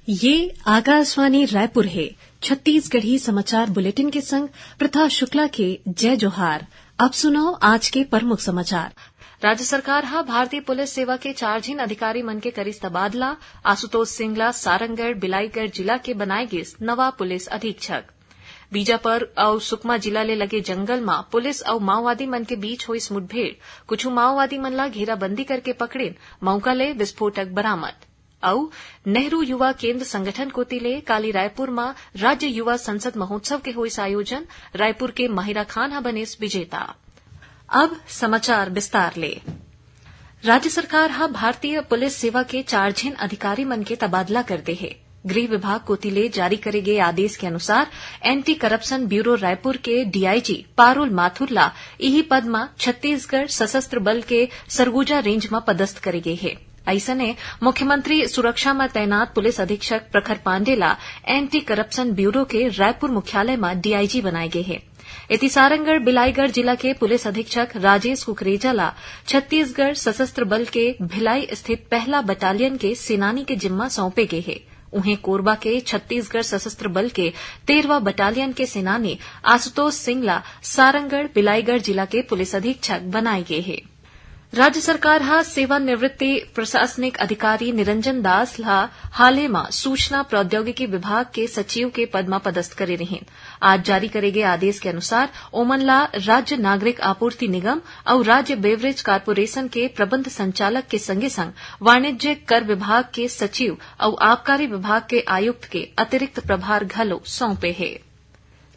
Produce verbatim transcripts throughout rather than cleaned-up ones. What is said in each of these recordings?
ये आकाशवाणी रायपुर हे। छत्तीसगढ़ी समाचार बुलेटिन के संग प्रथा शुक्ला के जय जोहार। अब सुनव आज के प्रमुख समाचार। राज्य सरकार ह भारतीय पुलिस सेवा के चार झिन अधिकारी मन के करिस तबादला। आशुतोष सिंह ला सारंगढ़ बिलाईगढ़ जिला के बनाए गिस नवा पुलिस अधीक्षक। बीजापुर अउ सुकमा जिला ले लगे जंगल म पुलिस अउ माओवादी मन के बीच होइस मुठभेड़। कुछु माओवादी मन ला घेराबंदी करके पकड़िन, मउका ले विस्फोटक बरामद। अउ नेहरू युवा केंद्र संगठन कोति ले काली रायपुर म राज्य युवा संसद महोत्सव के होइस आयोजन, रायपुर के माहिरा खान ह बनिस विजेता। अब समाचार विस्तार ले। राज्य सरकार ह भारतीय पुलिस सेवा के चार झिन अधिकारी मन के तबादला कर दे हे। गृह विभाग कोति ले जारी करे गे आदेश के अनुसार, एंटी करप्शन ब्यूरो रायपुर के डीआईजी पारुल माथुर ला इही पद म छत्तीसगढ़ सशस्त्र बल के सरगुजा रेंज म पदस्थ करे गे हे। अइसने मुख्यमंत्री सुरक्षा म तैनात पुलिस अधीक्षक प्रखर पांडे ला एंटी करप्शन ब्यूरो के रायपुर मुख्यालय म डीआईजी बनाए गे हे। एती सारंगढ़ बिलाईगढ़ जिला के पुलिस अधीक्षक राजेश कुकरेजा ला छत्तीसगढ़ सशस्त्र बल के भिलाई स्थित पहला बटालियन के सेनानी के जिम्मा सौंपे गे हे। उहें कोरबा के छत्तीसगढ़ सशस्त्र बल के तेरहवाँ बटालियन के सेनानी आशुतोष सिंह ला सारंगढ़ बिलाईगढ़ जिला के पुलिस अधीक्षक बनाए गे हे। राज्य सरकार ह सेवानिवृत्ति प्रशासनिक अधिकारी निरंजन दास ला हाले म सूचना प्रौद्योगिकी विभाग के सचिव के पद म पदस्थ करे रिहीन। आज जारी करे गे आदेश के अनुसार ओमन ला राज्य नागरिक आपूर्ति निगम अउ राज्य बेवरेज कॉरपोरेशन के प्रबंध संचालक के संगे संग वाणिज्यिक कर विभाग के सचिव अउ आबकारी विभाग के आयुक्त के अतिरिक्त प्रभार घलो सौंपे हे।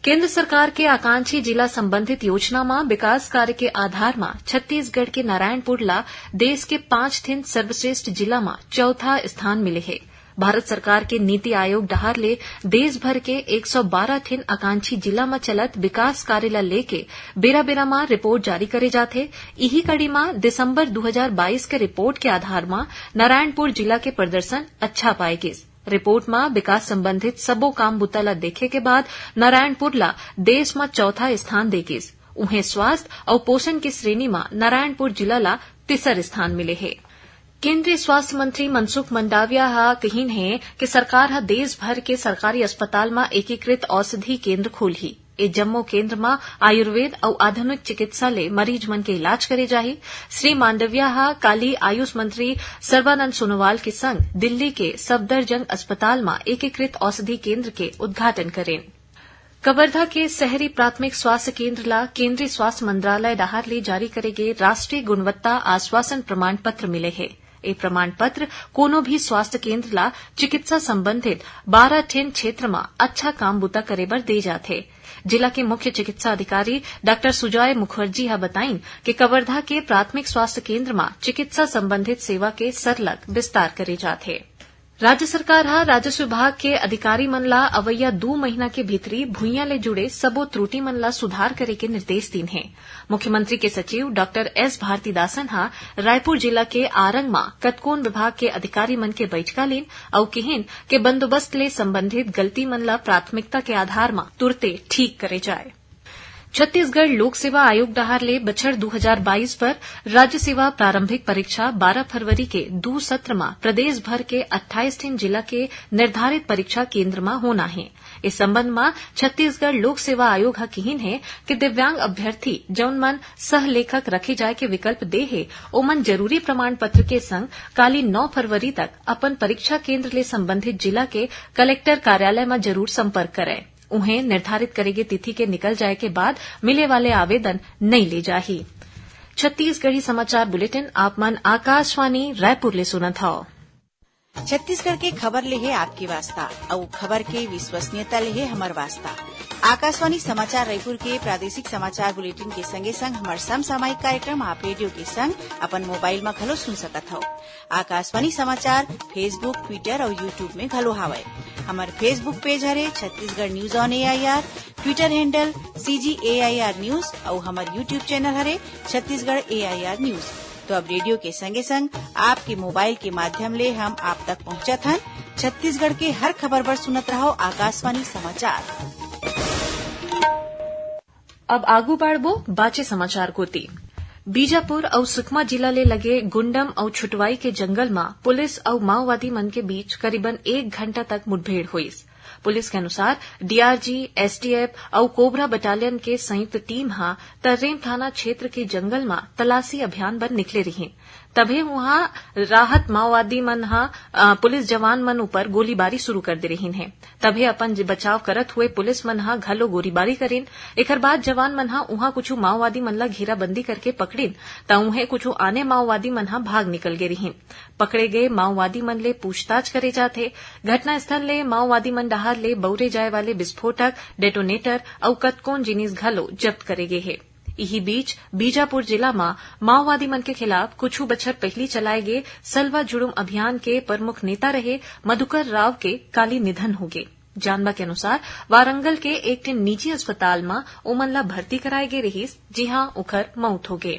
केंद्र सरकार के आकांक्षी जिला संबंधित योजना म विकास कार्य के आधार म छत्तीसगढ़ के नारायणपुर ला देश के पांच ठिन सर्वश्रेष्ठ जिला म चौथा स्थान मिले हे। भारत सरकार के नीति आयोग डहार ले देश भर के एक सौ बारह ठिन आकांक्षी जिला म चलत विकास कार्य ला लेके बेरा-बेरा म रिपोर्ट जारी करे जाथे। इही कड़ी म दिसंबर दू हजार बाईस के रिपोर्ट के आधार म नारायणपुर जिला के प्रदर्शन अच्छा पाए गिस। रिपोर्ट म विकास संबंधित सबो काम बुता ला देखे के बाद नारायणपुर ला देश म चौथा स्थान दे गिस। उहें, स्वास्थ्य अउ पोषण के श्रेणी म नारायणपुर जिला ला तीसर स्थान मिले हे। केंद्रीय स्वास्थ्य मंत्री मनसुख मंडाविया ह कहिन हे कि सरकार ह देश भर के सरकारी अस्पताल म एकीकृत औषधि केंद्र खोलही। ए जम्मो केंद्र म आयुर्वेद अउ आधुनिक चिकित्सा ले मरीज मन के इलाज करे जाही। श्री मांडविया ह काली आयुष मंत्री सर्बानंद सोनोवाल के संग दिल्ली के सफदरजंग अस्पताल म एकीकृत औषधि केंद्र के उद्घाटन करेन। कवर्धा के शहरी प्राथमिक स्वास्थ्य केंद्र ला केंद्रीय स्वास्थ्य मंत्रालय डहार ले जारी करे गे राष्ट्रीय गुणवत्ता आश्वासन प्रमाण पत्र मिले हे। ए प्रमाण पत्र कोनो भी स्वास्थ्य केंद्र ला चिकित्सा संबंधित बारह ठिन क्षेत्र म अच्छा काम बुता करे बर दे जाथे। जिला के मुख्य चिकित्सा अधिकारी डॉक्टर सुजॉय मुखर्जी ह बताइन कि कवर्धा के प्राथमिक स्वास्थ्य केंद्र म चिकित्सा संबंधित सेवा के सरलग विस्तार करे जाथे। राज्य सरकार ह राजस्व विभाग के अधिकारी मन ला अवइया दू महीना के भीतरी भुइयां ले जुड़े सबो त्रुटि मन ला सुधार करे के निर्देश दीन हे। मुख्यमंत्री के सचिव डॉक्टर एस भारतीदासन ह रायपुर जिला के आरंग म कतकोन विभाग के अधिकारी मन के बइठका लीन अउ किहिन के बंदोबस्त ले संबंधित गलती मन ला प्राथमिकता के आधार म तुरते ठीक करे जाए। छत्तीसगढ़ लोक सेवा आयोग डहार ले बछर दू हजार बाईस बर राज्य सेवा प्रारंभिक परीक्षा बारह फरवरी के दू सत्र म प्रदेश भर के अट्ठाईस ठिन जिला के निर्धारित परीक्षा केंद्र म होना हे। इस संबंध म छत्तीसगढ़ लोक सेवा आयोग ह किहिन हे कि दिव्यांग अभ्यर्थी जउन मन सह लेखक रखे जाए के विकल्प दे हे, ओमन जरूरी प्रमाण पत्र के संग काली नौ फरवरी तक अपन परीक्षा केंद्र ले संबंधित जिला के कलेक्टर कार्यालय म जरूर संपर्क करय। उहें, निर्धारित करे गे तिथि के निकल जाए के बाद मिले वाले आवेदन नइ ले जाही। छत्तीसगढ़ी समाचार बुलेटिन आप मन आकाशवाणी रायपुर ले सुनत हव। छत्तीसगढ़ के खबर ले हे आपके वास्ता, अउ खबर के विश्वसनीयता ले हे हमर वास्ता। आकाशवाणी समाचार रायपुर के प्रादेशिक समाचार बुलेटिन के संगे संग हमर समसामयिक कार्यक्रम आप रेडियो के संग अपन मोबाइल म घलो सुन सकत हव। आकाशवाणी समाचार Facebook, Twitter अउ YouTube में घलो हावय। हमर Facebook पेज हरे Chhattisgarh news on AIR, Twitter handle CG AIR news अउ हमर YouTube चैनल हरे छत्तीसगढ़ एआईआर न्यूज। तो अब रेडियो के संगे संग आपके मोबाइल के माध्यम ले हम आप तक पहुंचत हन। छत्तीसगढ़ के हर खबर बर सुनत रहव आकाशवाणी समाचार। अब आगू बाढ़बो बाचे समाचार कोति। बीजापुर अउ सुकमा जिला ले लगे गुंडम अउ छुटवाई के जंगल म पुलिस अउ माओवादी मन के बीच करीबन एक घंटा तक मुठभेड़ होइस। पुलिस के अनुसार, डीआरजी, एसटीएफ अउ कोबरा बटालियन के संयुक्त टीम ह तर्रेम थाना क्षेत्र के जंगल म तलाशी अभियान बर निकले रिहीन। तभे उहां राहत माओवादी मन ह, अ, पुलिस जवान मन ऊपर गोलीबारी शुरू कर दे रिहीन हे। तभे अपन ज-, बचाव करत हुए पुलिस मन ह घलो गोलीबारी करिन। एकर बाद जवान मन ह उहां कुछु माओवादी मन ल घेराबंदी करके पकड़िन, त उहें कुछु आने माओवादी मन ह भाग निकल गे रिहीन। पकड़े गए माओवादी मन ले पूछताछ करे जात हे। घटनास्थल ले माओवादी मन डहार ले बउरे जाए वाले विस्फोटक, डेटोनेटर अउ कतकोन जिनिस घलो जब्त करे गे हे। इही बीच, बीजापुर जिला म माओवादी मन के खिलाफ कुछु बछर पहिली चलाए गे सलवा जुड़ुम अभियान के प्रमुख नेता रहे मधुकर राव के काली निधन होगे। जानबा के अनुसार, वारंगल के एक ठिन निजी अस्पताल म ओमन ला भर्ती कराए गे रिहिस, जिहां ओखर मउत होगे।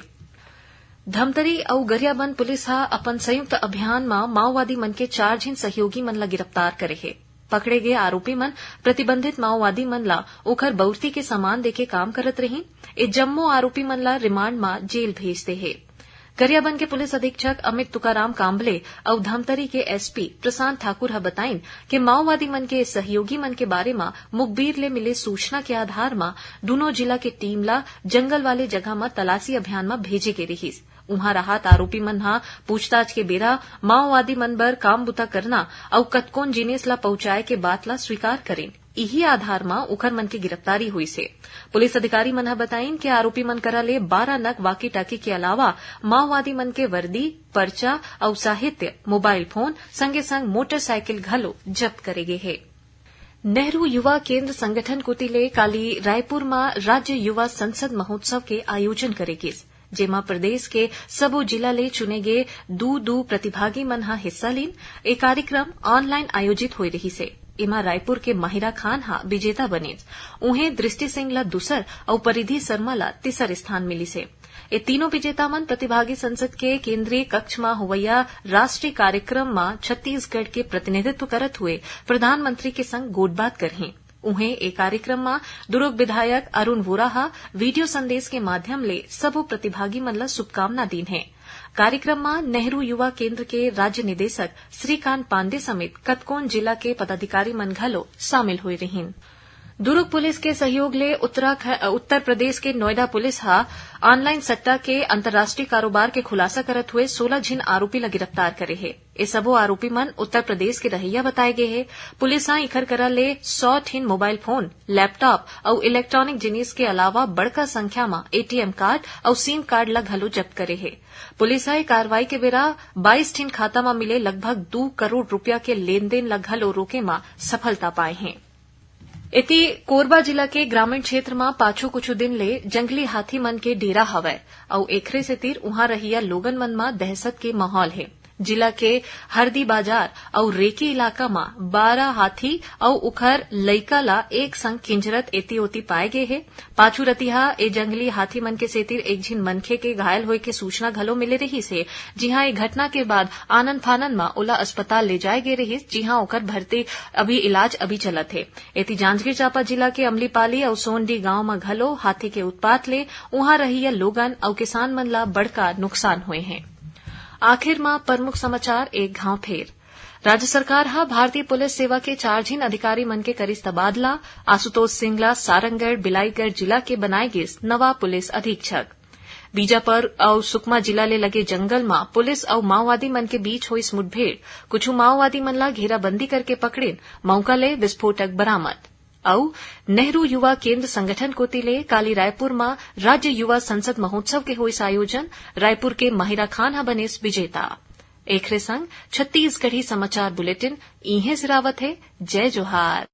धमतरी अउ गरियाबंद पुलिस ह अपन संयुक्त अभियान म माओवादी मन के चार झिन सहयोगी मन ला गिरफ्तार करे हे। पकड़े गे आरोपी मन प्रतिबंधित माओवादी मन ला ओखर बउरती के सामान देके काम करत रहिन। ए जम्मो आरोपी मन ला रिमांड म जेल भेज दे हे। गरियाबंद के पुलिस अधीक्षक अमित तुकाराम कांबले अउ धमतरी के एसपी प्रशांत ठाकुर ह बताइन के माओवादी मन के सहयोगी मन के बारे म मुखबिर ले मिले सूचना के आधार म दूनों जिला के टीम ला जंगल वाले जगह म तलाशी अभियान म भेजे गे रिहिस। उहां राहत आरोपी मन ह पूछताछ के बेरा माओवादी मन बर काम बुता करना अउ कतकोन जिनिस ला पहुंचाए के बात ला स्वीकार करिन। इही आधार म उखर मन के गिरफ्तारी होइस हे। पुलिस अधिकारी मन ह बताइन के आरोपी मन करा ले बारह नग वाकी टाकी के अलावा माओवादी मन के वर्दी, पर्चा अउ साहित्य, मोबाइल फोन, संगे संग मोटरसाइकिल घलो जब्त करे गे हे। नेहरू युवा केंद्र संगठन कोति ले काली रायपुर म राज्य युवा संसद महोत्सव के आयोजन करे गिस, जेमा प्रदेश के सबो जिला ले चुने गे दू दू प्रतिभागी मन ह हिस्सा लीन। ए कार्यक्रम ऑनलाइन आयोजित होए रिहिस हे। एमा रायपुर के माहिरा खान ह विजेता बनिस। उहें दृष्टि सिंह ल दूसर अउ परिधि शर्मा ल तीसर स्थान मिलिस हे। ए तीनों विजेता मन प्रतिभागी संसद के केंद्रीय कक्ष म होवइया राष्ट्रीय कार्यक्रम म छत्तीसगढ़ के प्रतिनिधित्व करत हुए प्रधानमंत्री के संग गोठबात करहीं। उहें, ए कार्यक्रम म दुरूग विधायक अरुण वोरा ह वीडियो संदेश के माध्यम ले सबो प्रतिभागी मन ल शुभकामना दीन हे। कार्यक्रम म नेहरू युवा केंद्र के राज्य निदेशक श्रीकांत पांडे समेत कतकोन जिला के पदाधिकारी मन घलो शामिल होए रिहीन। दुरूग पुलिस के सहयोग ले उत्तराख-, उत्तर प्रदेश के नोएडा पुलिस ह ऑनलाइन सट्टा के अंतर्राष्ट्रीय कारोबार के खुलासा करत हुए सोलह झिन आरोपी ल गिरफ्तार करे हे। ए सबो आरोपी मन उत्तर प्रदेश के रहइया बताए गे हे। पुलिस ह इखर करा ले सौ ठिन मोबाइल फोन, लैपटॉप अउ इलेक्ट्रॉनिक जिनिस के अलावा बड़का संख्या म एटीएम कार्ड अउ सिम कार्ड ल घलो जब्त करे हे। पुलिस ह ए कार्रवाई के बेरा बाईस ठिन खाता म मिले लगभग दू करोड़ रुपया के लेन-देन ल घलो रोके म सफलता पाए हे। एती, कोरबा जिला के ग्रामीण क्षेत्र म पाछू कुछु दिन ले जंगली हाथी मन के डेरा हवय अउ एखरे सेतिर उहां रहइया लोगन मन म दहशत के माहौल हे। जिला के हरदी बाजार अउ रेकी इलाका म बारह हाथी अउ उखर लइका ला एक संग किंजरत एती ओती पाए गे हे। पाछू रतिहा ए जंगली हाथी मन के सेतिर एक झिन मनखे के घायल होए के सूचना घलो मिले रिहिस हे, जिहां ए घटना के बाद आनन फानन म ओला अस्पताल ले जाए गे रिहिस, जिहां ओकर भर्ती अभी इलाज अभी चलत हे। एती जांजगीर चांपा जिला के अमलीपाली अउ सोंडी गांव म घलो हाथी के उत्पात ले उहां रहइया लोगन अउ किसान मन ला बड़का नुकसान होए हे। आखिर म प्रमुख समाचार एक घांव फेर। राज्य सरकार ह भारतीय पुलिस सेवा के चार झिन अधिकारी मन के करिस तबादला। आशुतोष सिंह ला सारंगढ़ बिलाईगढ़ जिला के बनाए गिस नवा पुलिस अधीक्षक। बीजापुर अउ सुकमा जिला ले लगे जंगल म पुलिस अउ माओवादी मन के बीच होइस मुठभेड़। कुछु माओवादी मन ला घेराबंदी करके पकड़िन, मौका ले विस्फोटक बरामद। अउ नेहरू युवा केंद्र संगठन कोति ले काली रायपुर म राज्य युवा संसद महोत्सव के होइस आयोजन, रायपुर के माहिरा खान ह बनिस विजेता। एखरे संग छत्तीसगढ़ी समाचार बुलेटिन इहें सिरावत हे। जय जोहार।